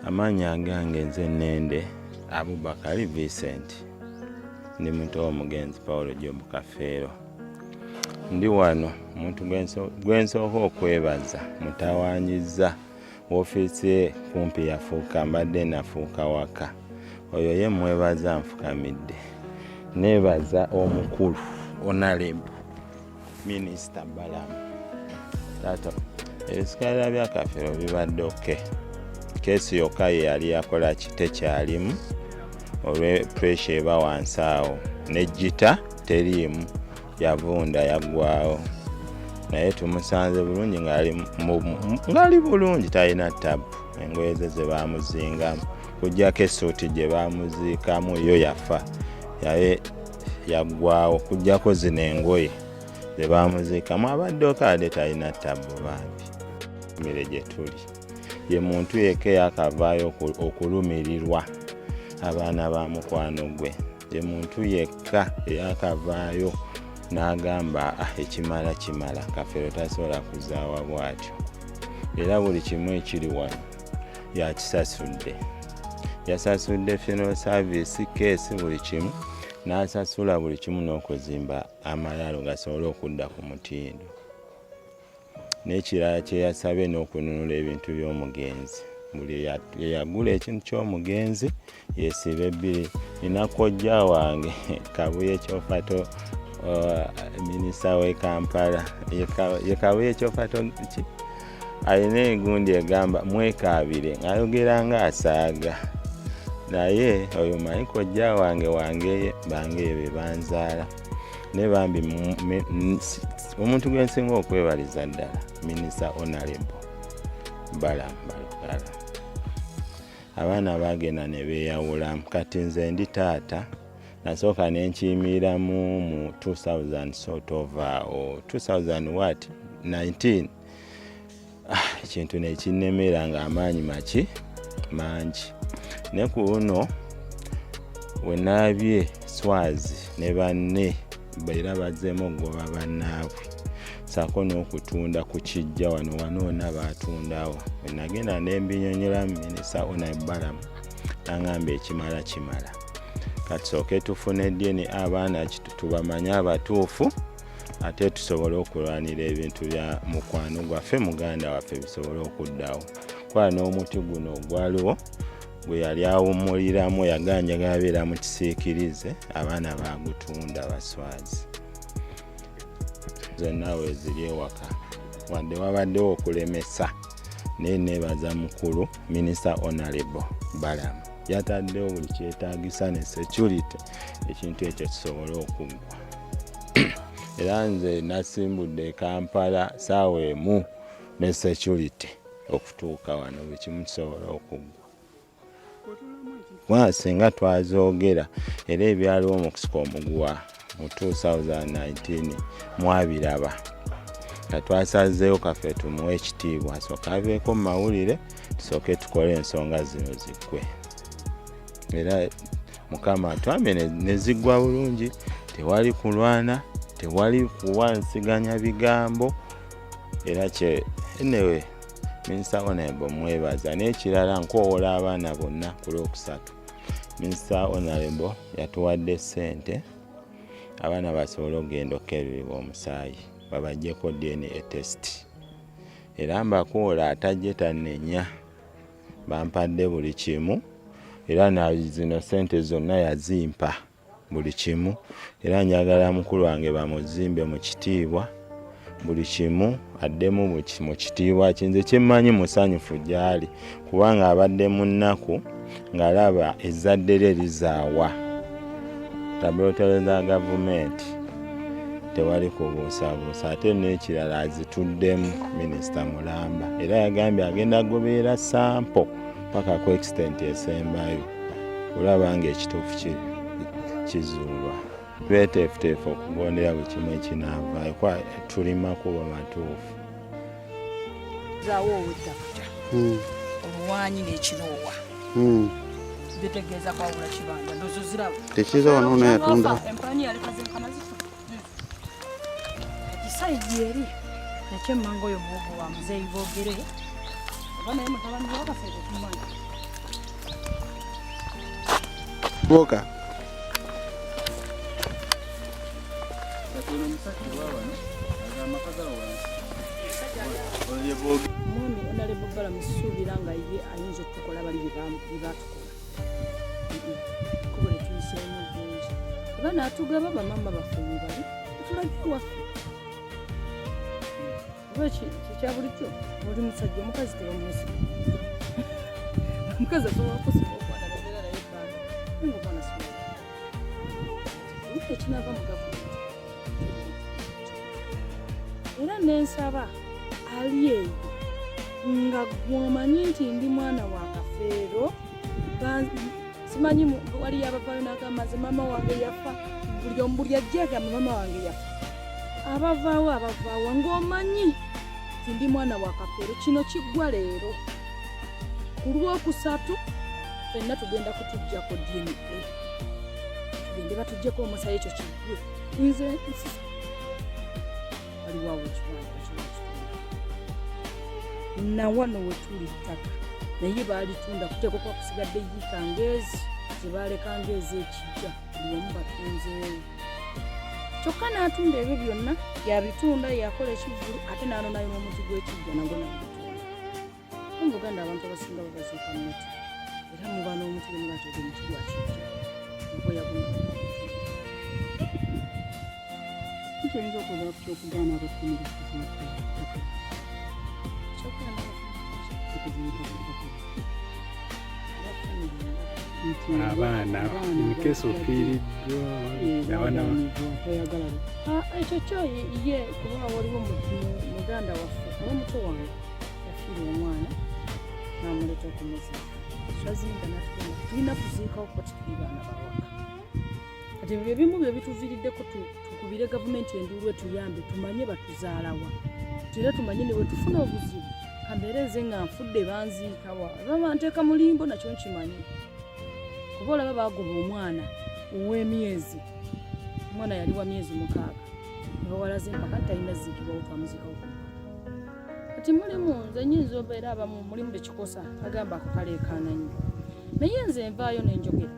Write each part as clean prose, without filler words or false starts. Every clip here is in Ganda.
Amannya agange nze Nnende Abubakari Vincent, ndi muto w'omugenzi Paulo Job Kafeero. Ndi wano omuntu gwe nsooka okwebaza mutawaanyizza woofiisi ye kumpi yafuuka mbadde nafuuka waka. Oyo ye mmwebaza nfukamidde. Neebaza omukulu Honorable Minisita Balaam. Taata, ebisigalira bya Kafeero bibadde okay. Keesi yokka ye yali yakola ki tekyalimu olwe pressure eba wansi awo ne gita teriimu yavunda yaggwawo naye tumusanze bulungi ng'ali bulungi talina tabu engoye ze ze baamuzingamu kujjako essuuti gye baamuziikamu yo yafa yaye yaggwawo kujjako zino engoye ze baamuziikamu abadde okaadde talina tabu bambi mire gye tuli ye muntu yekka eyakavaayo okulumirirwa abaana ba mukwano gwe ye muntu yekka eyakavaayo n'agamba ah, ekimala kimala Kafeero tasobola kuzaawa bw'atyo era buli kimu ekiri wano yakisasudde yasasudde funeral service keesi buli kimu n'asasula buli kimu n'okuzimba amalaalo gasobole okudda ku mutindo N'ekirala kye yasabye n'okununula ebintu by'omugenzi. Buli eyagula ekintu ky'omugenzi yeesiibe bbiri. Nina kojja wange Kabuye Kyofato minisita w'e Kampala ye Kabuye Kyofato ki alina egundi egamba mwekaabire ng'ayogera ng'asaaga naye oyo manyi kojja wange wangeye bangeye be banzaala. Naye bambi omuntu gwe nsinga okwebaliza ddala minisita Honorable Balaam Barugahara. Abaana baagenda ne beeyawulamu kati nze ndi taata nasooka ne nkiyimiriramu mu 2000 sort of awo 2000 what 19 ekintu ne kinnemera ng'amaanyi maki mangi ne ku luno we naabye Swazi ne banne era bazzeemu okugoba bannaabwe ssaako n'okutunda ku kijja wano wano wonna baatundawo. Bwe nagenda ne mbinyonyola minisita Honorable Balaam n'angamba ekimala kimala katusooke tufune DNA abaana tubamanye abatuufu ate tusobole okulwanira ebintu bya mukwano gwaffe muganda waffe bisobole okuddawo kuba n'omuti guno ogwaliwo gwe yali awummuliramu yaganjaga abeera mu kisiikirize abaana baagutunda baswazi zonna weeziri ewaka wadde wabaddewo okulemesa naye neebaza mukulu minisita Honorable Balaam yataddewo buli kyetaagisa ne security ekintu ekyo kisobole okuggwa era nze nasimbudde e Kampala saawa emu ne security okutuuka wano buli kimu kisobole okuggwa kubanga singa twazoogera era ebyaliwo mu kusika omuguwa mu 2019 mwabiraba nga twasazeewo kaffe tumuwe ekitiibwa asooke aveeko mu mawulire tusooke tukole ensonga zino ziggwe era Mukama atwamye ne ziggwa bulungi tewali kulwana tewali kuwansiganya bigambo era kye anyway Minisita Honorable mwebaza n'ekirala nkoowola abaana bonna ku Lwokusatu Minisita Honorable yatuwadde ssente abaana basobole okugenda okukeberebwa omusaayi babaggyeko DNA test era mbakoola atajje tannenya bampadde buli kimu era na zino ssente zonna yazimpa buli kimu era njagala mukulu wange bamuzimbe mu kitiibwa buli kimu addemu mu kitiibwa kye nze kyemmanyi musanyufu gy'ali kubanga abadde mu nnaku ng'alaba ezzadde lye lizaawa laboratory za gavumenti tewali kubuusabuusa ate n'ekirala azituddemu minisita mulamba era yagambye agenda goberera sampo paka ku extent esembayo olaba nga ekituufu kizuulwa tweteefuteefu okugondera buli kimu ekinaavaayo kuba tuli makubo matuufu zaawo ow'ettakuta oluwaanyi n'ekinoowa bitegeeza kwawula kibanja ndozo ziraba tekiza wano naye yatunda empani yalekazenkana zifa kisayidi eri ekyemmanga oyo muwogo wa muzeeyi boogere oba naye mutabani wakaffe tetumanyi. Boka. Mwami Honorable Balaam suubira nga ye ayinza okutukola bali bye batukola. Kuba lyetuyiseemu ddungi. Oba n'atugaba bamaama baffe bye bali, tulage ewaffe. Oba kikya bulijjo oli musajja omukazi tebamusiba. Omukazi asobola okusiba omwana n'obeera naye ebbanga naye ng'omwana si wuwe. Ekinava mu gavumenti era nensaba ali eyo nga gwomanyi nti ndi mwana wa Kafeero, simanyi waliyo abavaayo n'agamba nze maama wange yafa, buli omu buli ajja agamba maama wange yafa, abavaawo abavaawo ng'omanyi nti ndi mwana wa Kafeero. Kino kiggwa leero ku Lwokusatu, ffenna tugenda kutuggyako DNA, tugende batuggyeko omusayi, ekyo kiggwe. Nze waliwo awo ekibanja bakyo bakitunda nawano wetuli ttaka, naye baalitunda kuteekwa kuba kusigadde yiika ngeezi zebaleka ngeezi ekijja buli omu batunzeewo. Kyokka n'atunda ebyo byonna yabitunda, yakola ekivvulu ate n'anonayo n'omuti gw'ekijja nagwo nagutunda. Mu Buganda abantu abasinga babaziika mu miti, era muba n'omuti gwe muba nti ogwo muti gwa kijja oba yagunona. Kiyinza okwogera ku kyokugaana abafamire okuziika ttaka? Kyokugaana okuziika ku ttaka. Abafamire nti abaana in case ofiiriddwa abaana bagaanibwa tayagala. Ah, ekyo kyo ye kuba waliwo muganda waffe oba muto wange yafiirwa omwana n'amuleeta okumuziika. Twazinga natugamba tulina kuziikawo kuba tetuli baana bawaka. Kati ebyo ebimu bye bituviiriddeko tukubire gavumenti enduulu etuyambe tumanye batuzaalawa, era tumanye ne bwe tufuna obuzibu kambeere nze nga nfudde banziikawa oba banteeka mu limbo, nakyo nkimanyi. Kuba olaba bagoba omwana ow'emyezi, omwana yali wa myezi 6 nebawalaza empaka nti talina ziikibwawo, twamuziikawo ku mpaka. Kati mulimu nze nyinza obeera abamu mulimu bekikosa agamba ako kaleekaana nnyo, naye nze nvaayo nenjogera.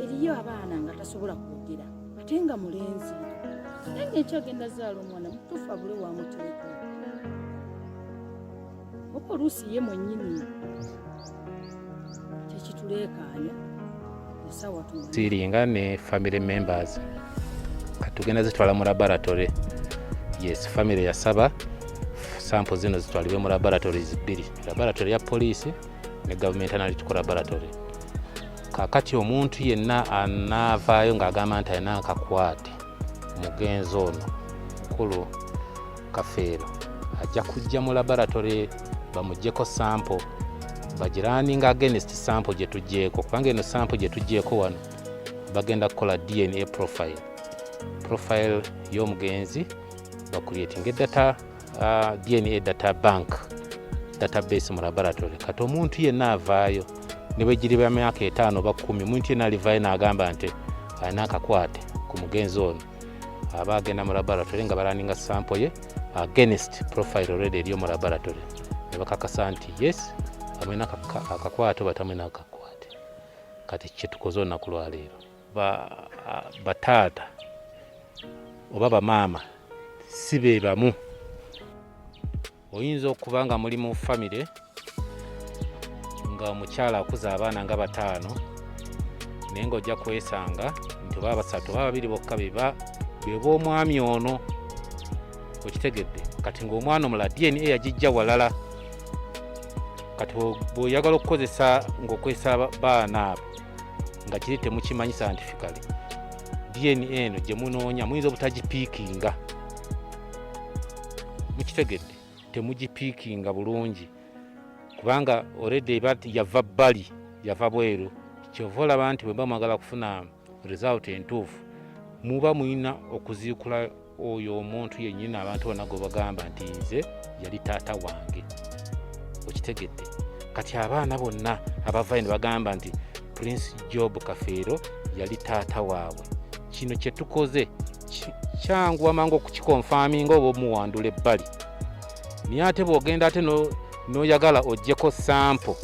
Eriyo abaana nga tasobola kwogera ate nga mulenzi, naye ngaekyagenda zaala omwana mutuufu abule wamuteeka oba oluusi ye mwennyini kyekituleekaanya esawa tumanyi. Siringa ne family members katugenda zitwala mu laboratory. Yes, family yasaba sample zino zitwalibwe mu laboratories bbiri, laboratory ya police ne government analytical laboratory. Kakati omuntu yenna anaavaayo ng'agamba nti alina akakwate mugenzi ono mukulu Kafeero, ajja kujja mu laboratory bamuggyeko sample bagirunninga against sample gye tuggyeko, kubanga eno sample gye tuggyeko wano bagenda kukola DNA profile y'omugenzi, bacreating data DNA data bank database mu laboratory. Kati omuntu yenna avaayo ne bwe giriba myaka 5 oba 10, omuntu yenna alivaayo n'agamba nti alina akakwate ku mugenzi ono, aba agenda mu laboratory nga barunninga sample ye against profile already eriyo mu laboratory ne bakakasa nti yes, amwina akakwate oba tamwina akakwate. Kati kyetukoze olunaku lwaleero, bataata oba bamaama si be bamu. Oyinza okuba nga muli mu famire nga omukyala akuza abaana nga bataano, naye ng'ojja kwesanga nti oba basatu oba babiri bokka beba b'omwami ono, okitegedde? Kati ng'omwana omulala DNA yagijja walala. Kati bw'oyagala okukozesa ng'okozesa baana abo nga kiri temukimanyi scientifically, DNA eno gye munoonya muyinza obutagipickinga, mukitegedde? Temugipickinga bulungi kubanga already eba yava bbali, yava bweru. Kyova olaba nti bwe mba mwagala kufuna result entuufu, muba mulina okuziikula oyo omuntu yennyini, abantu bonna gwe bagamba nti nze yali taata wange, okitegedde? Kati abaana bonna abavayo ne bagamba nti Prince Job Kafeero yali taata waabwe, kino kye tukoze kyanguwa mangu okukiconfirminga oba omuwandula ebbali. Naye ate bw'ogenda ate n'oyagala oggyeko sample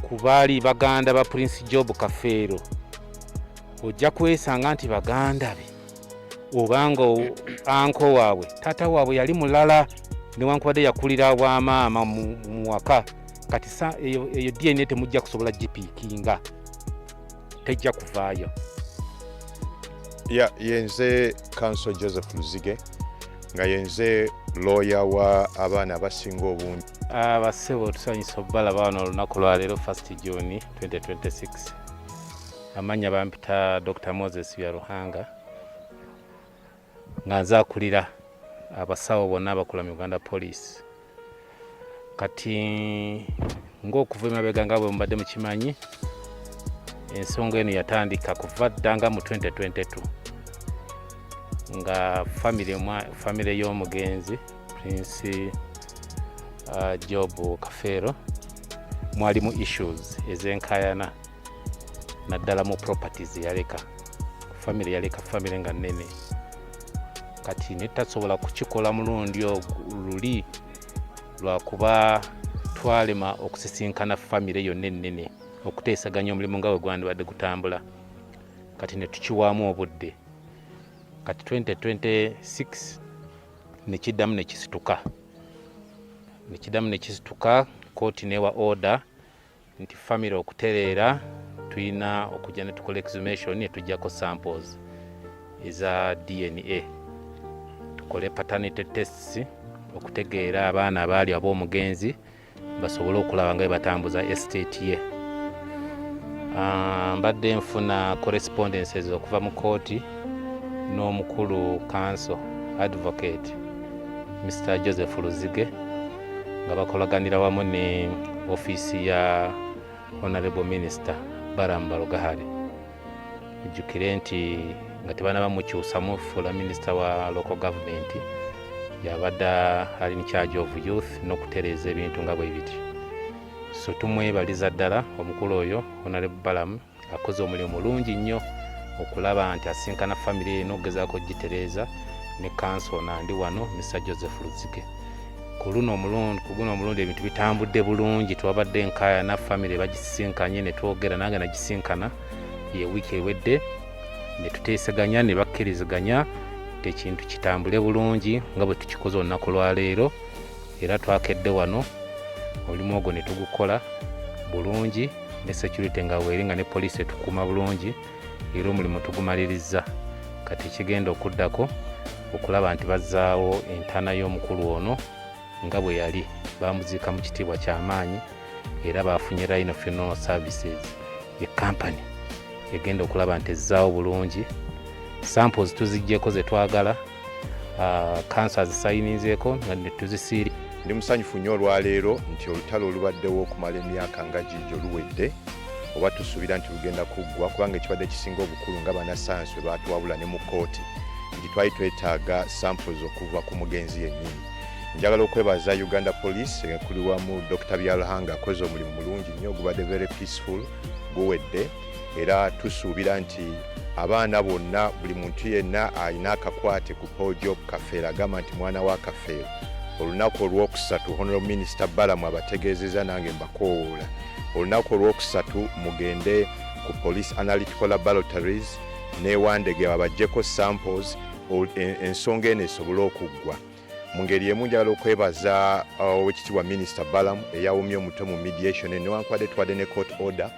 ku baali baganda ba Prince Job Kafeero. Ojja kwesanga nti baganda be obanga uncle waabwe, taata waabwe yali mulala, newankubadde yakulira bwa maama mu waka. Kati eyo DNA temujja kusobola gipickinga, tejja kuvaayo. Ya, yenze Counsel Joseph Luzige, nga yenze lawyer wa abaana abasinga obungi. Abasebo, tusanyusa okubalaba wano olunaku lwaleero, 1 June 2026. Amannya bampita Dr Moses Byaruhanga, nga nze akulira abasawo bonna abakola mu Uganda Police. Kati ng'okuva emabega, nga bwe mubadde mukimanyi, ensonga eno yatandika kuva dda nga mu 2022, nga famire y'omugenzi Prince Job Kafeero mwalimu issues ez'enkayana, naddala mu properties yaleka. Famire yaleka famire nga nnene, kati netasobola kukikola mulundi luli lwakuba twalema okusisinkana famire yonna ennene okuteesaganya omulimu nga bwe gwandibadde gutambula. Kati ne tukiwaamu obudde. Kati 2026 nekiddamu nekisituka. Kooti newa order nti famire okutereera tulina okujja ne tukola exhumation, ne tuggyako samples eza DNA, tukole paternity tests okutegeera abaana abaali ab'omugenzi, basobole okulaba nga bwe batambuza estate ye. Mbadde nfuna correspondences okuva mu kooti n'omukulu counsel advocate Mr Joseph Luzige, nga bakolaganira wamu ne ofiisi ya Honorable Minister Balaam Barugahare. Ojjukire nti nga tebanaba mukyusamu fuula minisita wa local government, yabadde ali in charge of youth n'okutereeza ebintu nga bwe biti. So tumwebaliza ddala omukulu oyo Honorable Balaam, akoze omulimu mulungi nnyo okulaba nti asinkana famire eno okugezaako okugitereeza ne counsel nandi wano Mr Joseph Luzige. Ku guno omulundi ebintu bitambudde bulungi, twabadde nkaayana. Famire bagisisinkanye ne twogera, nange nagisinkana ye wiiki ewedde, ne tuteeseganya ne bakkiriziganya ekintu kitambule bulungi nga bwe tukikoze olunaku lwaleero. Era twakedde wano omulimu ogwo ne tugukola bulungi ne security nga weeri, nga ne poliisi etukuuma bulungi, era omulimu tugumalirizza. Kati ekigenda okuddako okulaba nti bazzaawo entaana y'omukulu ono nga bwe yali. Bamuziika mu kitiibwa ky'amaanyi, era bafunye Rhino Funeral Services, ye kampany egenda okulaba nti ezzaawo bulungi. Samples tuziggyeko ze twagala, counsel azisayininzeeko nga ne tuzisiiri. Ndi musanyufu nnyo olwaleero nti olutalo olubaddewo okumala emyaka nga giigyo luwedde, oba tusuubira nti lugenda kuggwa, kubanga ekibadde kisinga obukulu nga bannasayansi bwe baatuwabula ne mu kkooti nti twali twetaaga samples okuva ku mugenzi yennyini. Njagala okwebaza Uganda Police ekuliwamu Dr Byaruhanga, akoze omulimu mulungi nnyo, gubadde very peaceful, guwedde. Era tusuubira nti abaana bonna, buli muntu yenna alina akakwate ku Paul Job Kafeero, agamba nti mwana wa Kafeero, olunaku olwokusatu, Honorable Minister Balaam abategeezezza, nange mbakoowoola, olunaku olwokusatu mugende ku Police Analytical Laboratories n'e Wandegeya babaggyeko samples, ensonga eno esobole okuggwa. Mu ngeri emu njagala okwebaza owekitiibwa Minisita Balaam eyawumye omutwe mu mediation, newankubadde tubadde ne court order,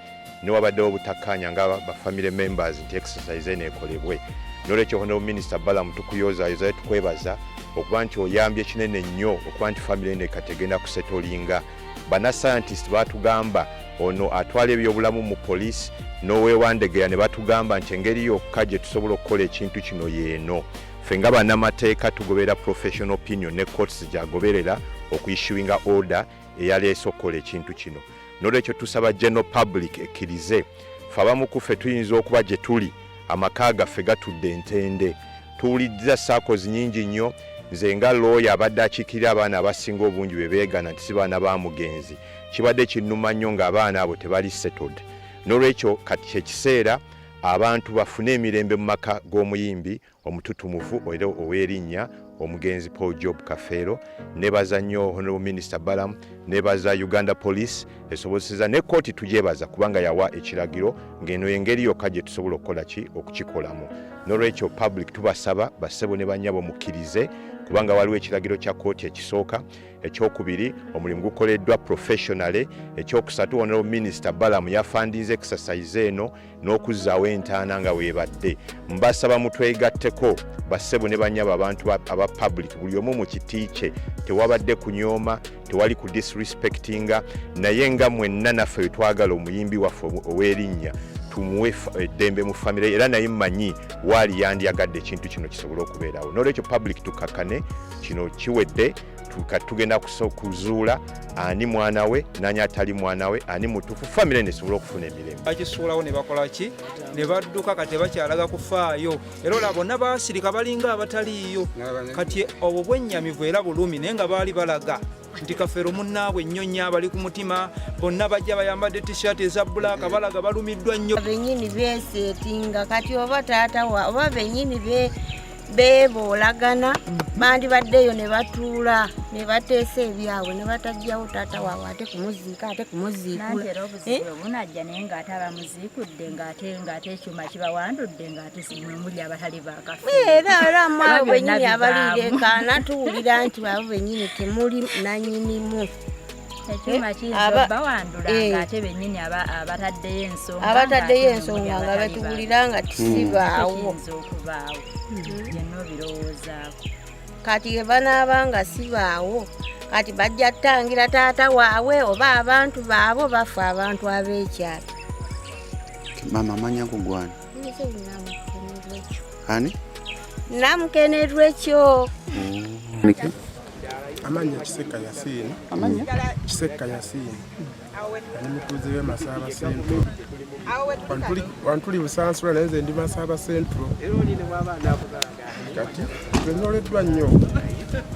newabaddewo obutakkaanya nga ba family members nti exercise eno ekolebwe. Nolwekyo Honorable Minister Balaam, tukuyozaayozayo, tukwebaza okuba nti oyambye kinene nnyo okuba nti family eno kati egenda kusettlinga. Bannascientist batugamba, ono atwala ebyobulamu mu poliisi n'ow'e Wandegeya, ne batugamba nti engeri yokka gye tusobola okukola ekintu kino yeeno. Ffe nga bannamateeka tugoberera professional opinion ne courts gyagoberera okuissuinga order eyaleese okukola ekintu kino. Nolwekyo tusaba general public ekkirize. Ffe abamu ku ffe tuyinza okuba gye tuli amaka gaffe gatudde entende, tuwuliriza saakos nyingi nnyo. Nze nga looya abadde akiikirira abaana abasinga obungi be beegana nti si baana ba mugenzi, kibadde kinnuma nnyo ng'abaana abo tebali settled. Nolwekyo kati kyekiseera abantu bafune emirembe mu maka g'omuyimbi omututumufu era ow'erinnya Omugenzi Paul Job Kafeero. Nebaza nnyo Honorable Minister Balaam, nebaza Uganda Police esobozeseza, ne kooti tugyebaza kubanga yawa ekiragiro ng'eno engeri yokka gye tusobola okukola ki okukikolamu. Nolwekyo public tubasaba, bassebo ne bannyabo, mukkirize kubanga waliwo ekiragiro kya kooti ekisooka. Ekyokubiri, omulimu gukoleddwa professionally. Ekyokusatu, Honorable Minister Balaam yafundinze exercise eno n'okuzzaawo entaana nga weebadde. Mbasaba mutwegatteko, bassebo ne bannyabo, abantu aba public, buli omu mu kiti kye. Tewabadde kunyooma, tewali ku disrespectinga, naye nga mwenna naffe wetwagala omuyimbi waffe ow'erinnya tumuwe eddembe mu famire, era naye mmanyi waali yandyagadde ekintu kino kisobole okubeerawo. Nolwekyo public, tukakkane, kino kiwedde. Tugenda kuzuula ani mwana we nani atali mwana we, ani mutuufu, famire nesobole okufuna emirembe. Bakisuulawo ne bakola ki, ne badduka. Kati tebakyalaga kufaayo, era olaba bonna baasirika, balinga abataliiyo. Kati obwo bwennyamivu era bulumi, naye nga baali balaga nti Kafeero munnaabwe nnyo nnyo, abali ku mutima. Bonna bajja bayambadde T-shirt eza black, balaga balumiddwa nnyo. Benyini besetinga kati oba taata wa oba benyini beeboolagana, bandibaddeyo ne batuula ne bateesa ebyabwe ne batajjawo taata waabwe ate kumuziika, ate kumuziikula. Nanti era obuzibu bwe bunajja, naye ng'ate abamuziikudde ng'ate ekyuma kibawandudde, ng'ate mwe muli abatali bakafe. Era mu abo Byonna benyini bivaamu. abaliirekaana, tuwulira nti abo benyini temuli nanyinimu. Ekyuma kiyinza obbawandula ng'ate bennyini abataddeyo ensonga, abataddeyo ng'ate mwe muli ensonga nga abatali betuwulira nga tisibaawo. Kiyinza okubaawo, byonna obirowoozaako. Kati bwe banaaba nga sibaawo, kati bajja kutangira taata waabwe oba abantu baabo bafe, abantu ab'ekyalo. Maama, amanya go gwani? Nze Namukenerwekyo. Ani? Namukenerwekyo. Niki? Amanya Kiseka Yasiini. Amanya? Kiseka Yasiini, ndi mutuuze w'e Masaaba Central. Wantuli Busansula, naye nze ndi Masaaba Central. Kati twenyoleddwa nnyo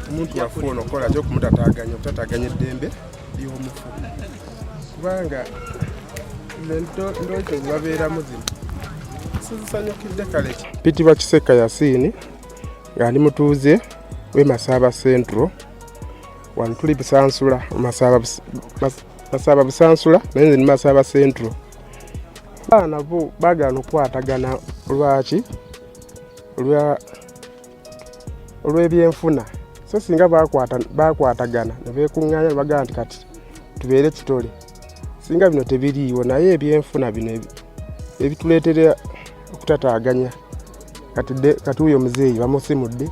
omuntu waffe ono okukola ki, okumutataaganya, okutataaganya eddembe ly'omufu, kubanga nze ndowooza babeeramu zino sizisanyukidde. Kale ki, mpitibwa Kiseka Yasiini nga ndi mutuuze w'e Masaaba Central. Wano tuli Busansula, Masaaba Busansula, naye nze ndi Masaaba Central. Abaana bo baagaana okukwatagana. Lwaki? Olw'ebyenfuna. So singa bakwatagana ne beekuŋŋaanya ne bagamba nti kati tubeere kitole, singa bino tebiriiwo. Naye ebyenfuna bino ebituleetera okutataaganya. Kati wuyo muzeeyi bamusimudde,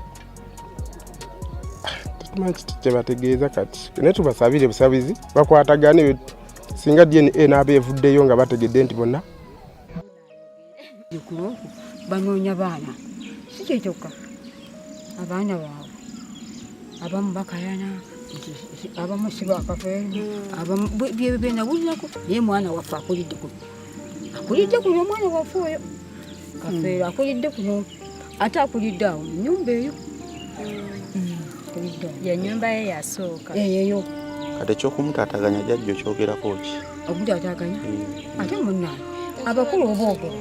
tetumanyi kiti kyebategeeza kati, naye tubasabire busabizi bakwatagane. Singa DNA naaba evuddeyo nga bategedde nti bonna Ku lwokwo banoonya baana, si kye kyokka, abaana baabwe abamu bakayana nti abamu si bakafeero, abamu byebyo byenawulirako. Naye mwana waffe akulidde kuno, akulidde kuno, omwana waffe oyo Kafeero akulidde kuno, ate akulidde awo mu nyumba eyo. Akulidde awo. Ye nyumba ye yasooka. Eyeyo. Kati ekyokumutaataganya, jjajja, okyogerako ki? Okutaataganya ate munnange, abakulu oboogera.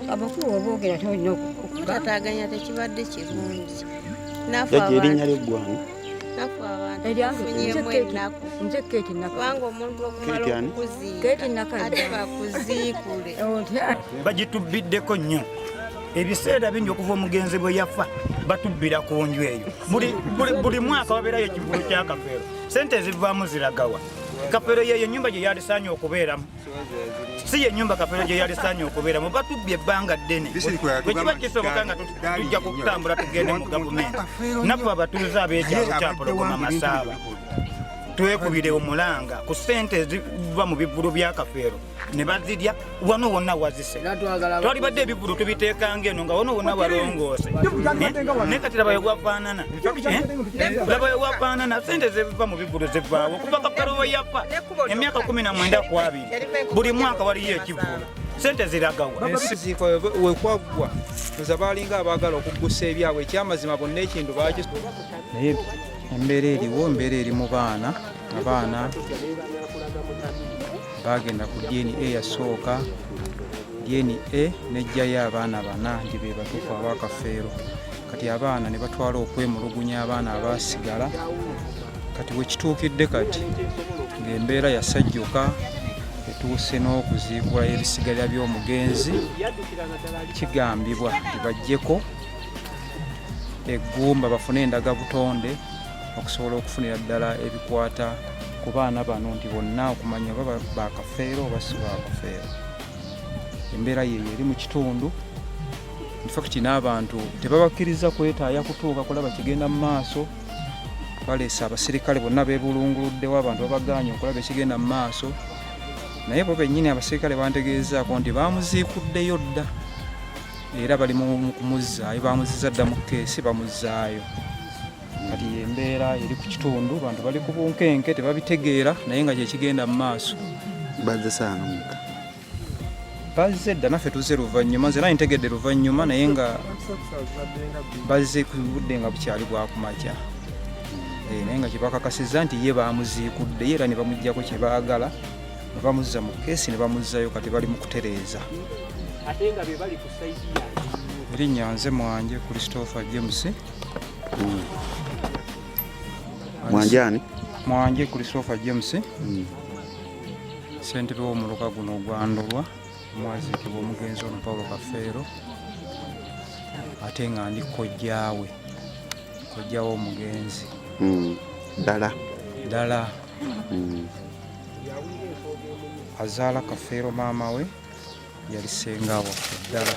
Abakulu oboogera, ate olina Okumutataaganya tekibadde kirungi. Naffe Jjajja, erinnya abantu lyeggwani? Naffe abantu Eryange, nze tufunyemu Keeti. ennaku, Nze Keeti Naka. kubanga omuntu okumala Keeti ani? okukuziika Keeti Nakayi. ate bakuziikule. Bagitubbiddeko nnyo ebiseera bingi okuva omugenzi bwe yafa. Batubbira ku nju eyo buli mwaka wabeerayo ekivulu kya Kafeero. Sente ezivaamu ziragawa? Kafeero yeyo ennyumba gye yalisaanye okubeeramu, si ye nyumba Kafeero gye yalisaanye okubeeramu. Batubbye ebbanga ddene. Bwe kiba kisoboka nga tujja kutambula tugende mu gavumenti, naffe abatuuze ab'ekyalo kyampologoma Masaaba twekubire omulanga ku ssente eziva mu bivulu bya Kafeero ne bazirya. Wano wonna wazise, twalibadde ebivulu tubiteekanga eno nga wano wonna walongoose. Eh? Naye kati labayo gwafaanana. Eh? Labayo gwafaanana. Sente zebiva mu bivulu zivaawo. Okuva Kafeero we yafa emyaka 19 ku 20, buli mwaka waliyo ekivulu, sente ziragawa? Ensiziiko wekwaggwa nza baalinga abaagala okuggusa ebyabwe. Ekyamazima bonna ekintu baaki Naye embeera eriwo, embeera eri mu baana, abaana bagenda ku DNA yasooka, DNA nejjayo abaana bana nti be batuufu abakafeero. Kati abaana ne batwala okwemulugunya abaana abaasigala. Kati wekituukidde kati ng'embeera yasajjuka, etuuse n'okuziikula ebisigalira by'omugenzi. Kigambibwa nti baggyeko eggumba bafune endagabutonde okusobola okufunira ddala ebikwata ku baana bano, nti bonna okumanya oba bakafeero oba si bakafeero. Embeera yeyo eri mu kitundu. Infact n'abantu tebabakkiriza kwetaaya kutuuka kulaba kigenda mu maaso. Baleese abasirikale bonna beebulunguluddewo, abantu babagaanye okulaba ekigenda mu maaso. Naye bo bennyini abasirikale bantegeezaako nti bamuziikuddeyo dda, era bali mu kumuzzaayo, bamuzizza dda mu keesi, bamuzzaayo. Kati embeera eri ku kitundu, bantu bali ku bunkenke, tebabitegeera, naye nga kyekigenda mu maaso. Bazze saano muka? Bazze dda, naffe tuzze luvannyuma. Nze naye ntegedde luvannyuma, naye nga bazze ku budde nga bukyali bwakumakya. Naye nga kyebakakasizza nti ye bamuziikuddeyo era ne bamuggyako kye baagala, ne bamuzza mu keesi ne bamuzzayo. Kati bali mu kutereeza. Erinnya nze Mwanje Christopher James. Mwanje ani? Mwanje Christopher James, ssentebe w'omuluka guno ogwandolwa omwaziikibwa omugenzi ono Paulo Kafeero, ate nga ndi kojjaawe, kojja w'omugenzi. Ddala? Ddala. Azaala Kafeero, maama we yali ssenga waffe ddala.